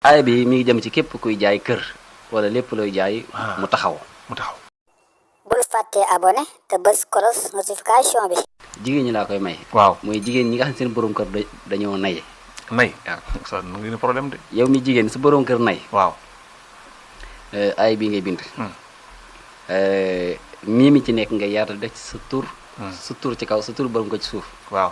aaya bi mi ngi jëm ci képp kuy jaay kër wala lépp looy jaay mu taxaw bul fàtte abonné te bës cloche notification bi. jigéen ñi laa koy may waaw mooy jigéen ñi nga xam ne seen borom kër dañoo nay nay sa nu ngi ne problème de yow mi jigéen sa borom kër nay waaw aaya bi ngay bind mii mi ci nekk nga yaatal def ci sa tur ci kaw sa tur borom ko ci suuf waaw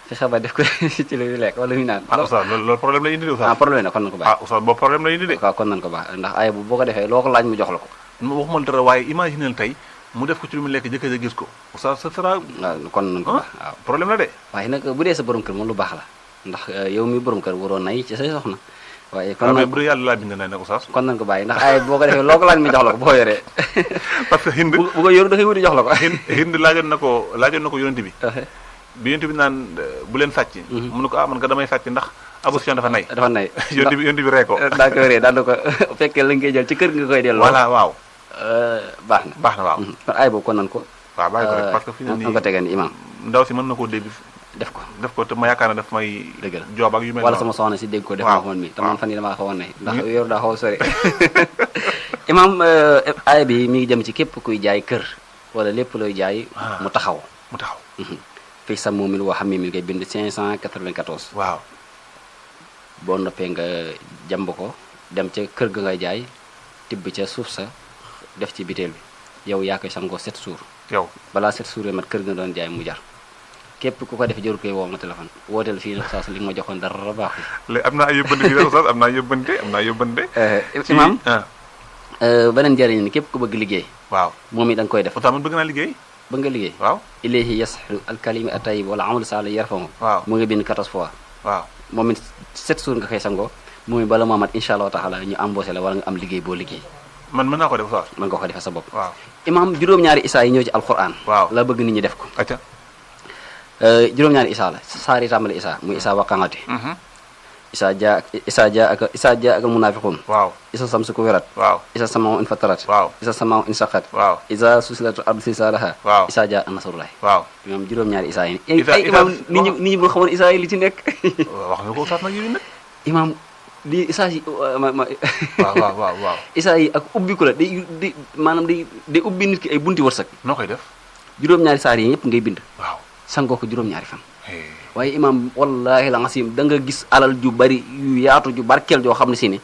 fexe ba def ko ci lu lekk wala muy naan oustaz loolu problème la indi de oustaz problème la kon nan ko baax oustaz boobu problème la indi de waaw kon nan ko baax ndax aaya bu boo ko defee loo ko laaj mu jox la ko waxuma dara waaye imaginel tey mu def ko ci lu mu lekk jëkkër ja gis ko oustaz ce sera waaw kon nan ko baax waaw problème la de waaye nag bu dee sa borom kër moom lu baax la ndax yow mi borom kër waroo nay ci say soxna waaye kon mais bu dee yàlla laa bind nay nag oustaz kon nan ko bàyyi ndax aaya boo ko defee loo ko laaj mu jox la ko boo yoree parce que hind bu ko yoru da koy wuti jox la ko hind laajoon na ko yonent bi yonent bi naan bu leen sàcc mu ne ko man nga damay sàcc ndax Abu Sufyaan dafa nay yonent bi ree ko daa koy ree daal ko fekkee la ngay jël ci kër nga koy delloo voilà waaw baax na waaw kon aaya boobu kon nan ko waaw bàyyi ko rek parce que fi ne nii ko tegee ni imam ndaw si mën na koo dégg def ko te ma yaakaar na daf may dëgg la joob ak yu mel wala sama soxna si dégg ko def ma xoon mi te man fan yi damaa xawoon nay ndax yor daa xaw a sori imam aaya bi mi ngi jëm ci képp kuy jaay kër wala lépp looy jaay mu taxaw fii sa moomin woo xam mi ngay bind 594 waaw boo noppee nga jàmb ko dem ca kër ga ngay jaay tibb ca suuf sa def ci biteel bi yow yaa koy sangoo 7 jours yow balaa 7 jours mat kër ga doon jaay mu jar képp ku ko def jarul koy woo ma téléphone wooteel fii nag saa su li nga ma joxoon dara baaxul léegi am naa ay yóbbante fii rek sax am naa yóbbante imam beneen njëriñ ni képp ku bëgg liggéey waaw moom it da nga koy def pourtant man bëgg naa liggéey bëgg nga liggéey waaw ilayhi yasxu alkalimi atayib wala amalu saalih yarfahu waaw mu nga bind 14 fois waaw moom it 7 jours nga koy sangoo moom it bala moo mat incha allah taala ñu embauché la wala nga am liggéey boo liggéey man mën naa ko def sax mën nga ko defee sa bopp waaw imam juróom-ñaari isaa yi ñëw ci alquran waaw la bëgg nit ñi def ko acca juróom-ñaari isaa la saari tàmbali isaa muy isaa waqangati isaa jaa ak munafiqun waaw isa samsu kuwirat waaw isa samau in fatarat waaw isa samau in saqat waaw isa susilatu ardu silsalaha waaw isaa jaa nasrullahi waaw imam juróom-ñaari isaa yi ay imam nit ñi bu xamoon isaa yi li ci nekk wax nga ko sax nag yi nag imam di isaa yi waaw isaa yi ak ubbiku la day maanaam day ubbi nit ki ay bunti wërsëg noo koy def juróom-ñaari saar yi yëpp ngay bind waaw sangoo ko juróom-ñaari fan waaye imam wallahi la ngasim da nga gis alal ju bari yu yaatu ju barkeel joo xam ne si ni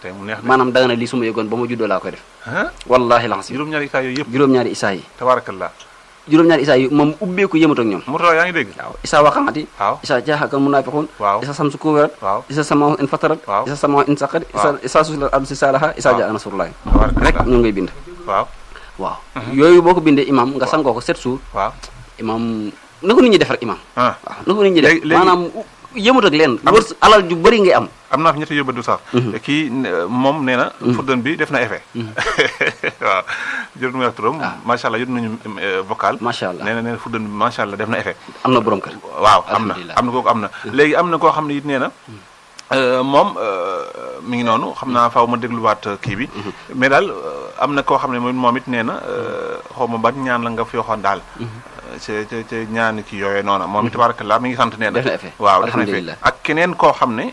maanaam da nga ne lii su ma yëgoon ba ma juddoo laa koy def wallahi la ngasim juróom-ñaari isaa yooyu yëpp juróom-ñaari isaa yi tabarakallah juróom-ñaari isaa yi moom ubbeeku yëmut ak ñoom Mourtada yaa ngi dégg waaw isaa waqamati waaw isaa jaaxakal munaafiqun waaw isaa samsu kuwirat waaw isaa samaahu in fatarat waaw isaa samaahu in saqat isaa susilat ardu silsalaha isaa jaa nasrullahi rek ñu ngay bind waaw yooyu boo ko bindee imam nga sangoo ko 7 jours waaw imam na ko nit ñi def rek imam waaw na ko nit ñi def léegi maanaam yëmut ak leen wërs alal ju bëri ngay am am naa fi ñetti yóbbatu sax kii moom nee na fuddan bi def na effet waaw jërëjëf muy ak turam macha allah yóbbu nañu vocal macha allah nee na fuddan bi macha allah def na effet am na borom kër waaw am na kooku am na léegi am na koo xam ne it nee na moom mi ngi noonu xam naa faaw ma dégluwaat kii bi mais daal am na koo xam ne moom it nee na xaw ma ban ñaan la nga fi waxoon daal ci ñaan ki yooyee noonu moom it tabarakallah mi ngi sant nee na waaw def na effet ak keneen koo xam ne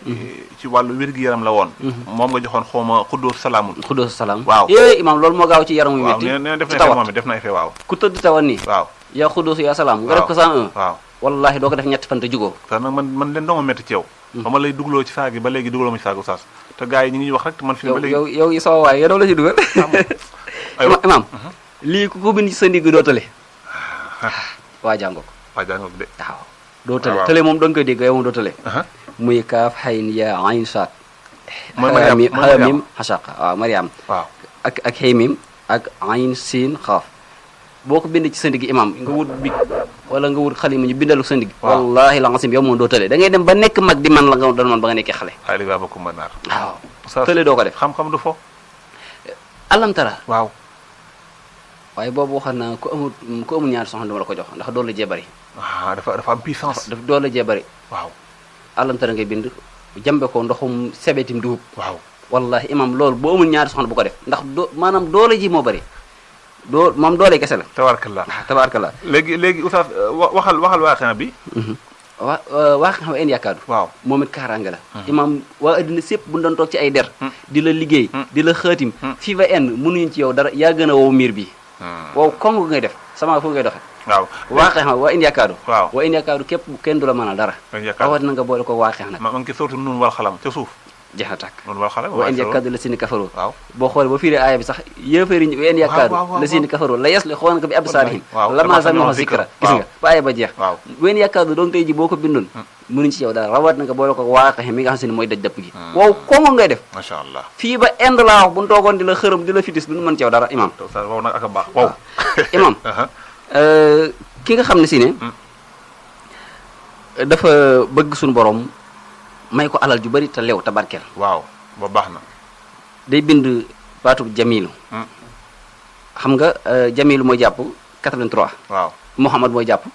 ci wàllu wér-gu-yaram la woon moom nga joxoon xaw ma xuddóos salaamun xuddóos salaam waaw imam loolu moo gaaw ci yaram yu métti waaw nee na def na effet moom it def na effet waaw ku tëdd tawat nii waaw yaa xuddóos yaa salaam nga def ko 101 waaw wallahi doo ko def ñetti fan te jugoo sax nag man leen doo ma métti ci yow ba ma lay dugloo ci saag yi ba léegi dugaloo ma ci saagu saas te gars yi ñu ngi wax rek man fi ba léegi yow sama waay yow doo la ci dugal imam lii ku ko bind ci sa ndigg doo tële waa jàngoo ko de waaw doo tële tële moom da nga koy dégg yow moom doo tële muy kaaf xayn yaa ayn saat xamim xasaqa waaw mariam waaw ak xaymim ak ayn siin xaaf boo ko bind ci sa ndigg imam nga wut bi wala nga wut xalima ñu bindalu sa ndigg wallahi la nga sim yow moom doo tële da ngay dem ba nekk mag di man la nga doon man ba nga nekkee xale xaali baa bakku manaar waaw tële doo ko def xam-xam du fo alamtara waaw waaye boobu waxoon naa ku amul ñaari soxna dama la ko jox ndax doole jee bari dafa am puissance daf doole jee bari waaw alamtara ngay bind jambe ko ndoxum sebetim dugub waaw wallahi imam loolu boo amul ñaari soxna bu ko def ndax maanaam doole ji moo bari moom doole kese la tabaarkalla tabaarkalla léegi oustaz waxal waaxina bi waa xam en yaakaadu waaw moom it kaaraange la imam waa addina sépp bu doon toog ci ay der di la liggéey di la xaatim fii ba en mënuñu ci yow dara yaa gën a wow miir bi wow kongu ngay def sama fu ngay doxe waaw waaxeex ma waa in yaakaadu waaw waa in yaakaadu képp kenn du la mënal dara rawat na nga boole ko waaxeex nag ma ngi sootu nun wal xalam ca suuf jeex na tàkk nun wal xalam waa in yaakaadu la sini kafaroo waaw boo xoolee ba fiiree aaya bi sax yéefari waa in yaakaadu la sini kafaroo la yes li xool nga bi absaarihim lama sami'u zikra gis nga ba aaya ba jeex waaw waa in yaakaadu donc tey ji boo ko bindoon mënuñ ci yow dara rawat na nga boole ko waaxeex mi nga xam se ne mooy daj dëpp gi wow kongo ngay def macha allah fii ba ind laa wax bu ñu toogoon di la xërëm di la fitis duñu mën ci yow dara imam wow nag ak a baax wow imam ki nga xam ne si ne dafa bëgg suñu borom may ko alal ju bari te lew te barkeel waaw ba baax na day bind baatub jamilu xam nga jamilu mooy jàpp 83 waaw Muhammad mooy jàpp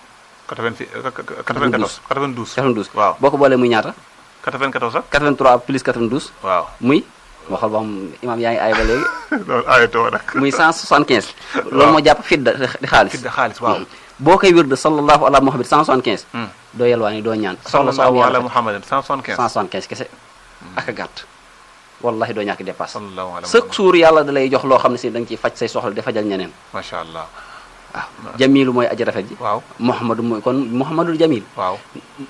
92 waaw boo ko boolee muy ñaata 94 sax 83 plus 92 waaw muy moo xool ba xam imaam yaa ngi aay ba léegi loolu aayatoo nag muy 175 loolu moo jàpp fidda di xaalis waaw boo koy wér de sallallahu ala muhammad 175 doo yelwaani doo ñaan sallallahu ala muhammad 175 kese ak a gàtt wallahi doo ñàkk dépasse sallallahu ala chaque jour yàlla da lay jox loo xam ne si da nga ciy faj say soxla di fajal ñeneen macha allah waaw jamilu mooy aji rafet ji waaw muhammadu mooy kon muhammadul jamil waaw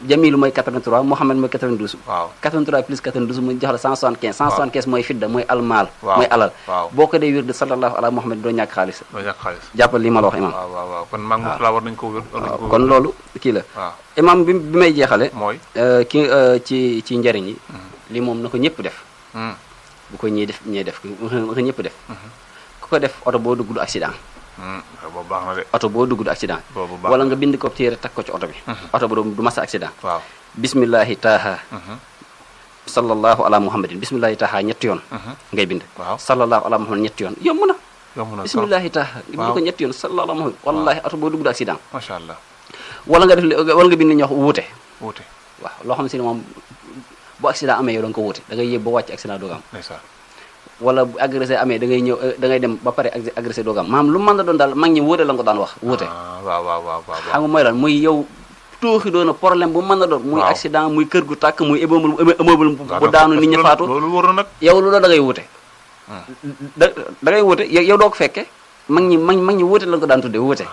jamilu mooy 83 muhammad mooy 92 waaw 83 plus 92 mu jox la 175 175 mooy fidda mooy almaal waaw mooy alal waaw boo ko dee wér de sallallahu ala muhammad doo ñàkk xaalis jàppal li ma la wax imam waaw kon mag mu war nañ ko wér kon loolu kii la waaw imam bi may jeexale mooy ki ci njëriñ yi li moom na ko ñëpp def bu ko ñee def na ko ñëpp def ku ko def oto boo dugg du accident boobu baax na de oto boo dugg du accident wala nga bind ko téere takk ko ci oto bi oto bi du masa accident waaw bismillahi taaha sallallahu ala muhammadin bismillahi taaha ñetti yoon ngay bind sallallahu ala muhammad ñetti yoon yomb na bismillahi taaha nga bind ko ñetti yoon sallallahu ala muhammad wallahi oto boo dugg du accident macha allah wala nga def wala nga bind ñu wax wuute waaw loo xam ne si ne moom bu accident amee yow da nga ko wuute da ngay yëb ba wàcc accident dooga am wala bu agressé amee da ngay ñëw da ngay dem ba pare agressé dooga am maanaam lu mën na doon daal mag ñi wuute la nga ko daan wax wuute waaw xam nga mooy lan muy yow tooxi doona problème bu mën na doon muy accident muy kër gu tàkk muy immeuble bu daanu nit ñi faatu loolu wóor na nag yow lu doon da ngay wuute da ngay wuute yow doo ko fekke mag ñi wuute la nga ko daan tudde wuute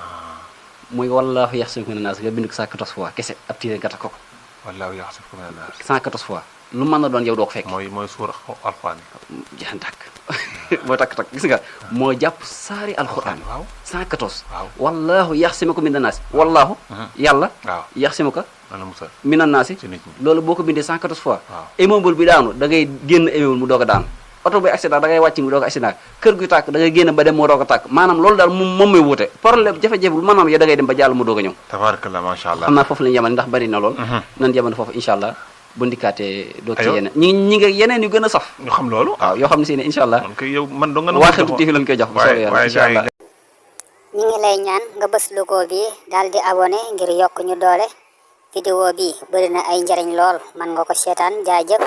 muy wallaahu yaxsimuka mina naas nga bind ko 114 fois kese ab tiire gata ko wallaahu yaxsimuka mina naas 114 fois lu mën na doon yow doo ko fekk mooy suur alxuraan jeexan tàkk mooy takk gis nga moo jàpp saari alxuraan 114 wallaahu yaxsimuka mina naas wallaahu yàlla yaxsimuka mina naas loolu boo ko bindee 114 fois immeuble bi daanu da ngay génn immeuble mu doog a daanu oto bi accident da ngay wàcc mu doog a accident kër gu tàkk da ngay génn ba dem moo doog a tàkk maanaam loolu daal moom mooy wuute problème jafe-jafe bu maanaam yow da ngay dem ba jàll mu doog a ñëw tabarakallah macha allah xam naa foofu lañu yemal ndax bari na lool nan yemal foofu incha allah bu ndikaatee doog ci yeneen ñi nga yeneen yu gën a saf ñu xam loolu waaw yoo xam ne si ne incha allah man do nga waa Xelcom TV lañ koy jox bu soobee yàlla incha allah ñu ngi lay ñaan nga bës logo bi daal di abonné ngir yokk ñu doole vidéo bi bëri na ay njariñ lool man nga ko seetaan jaajëf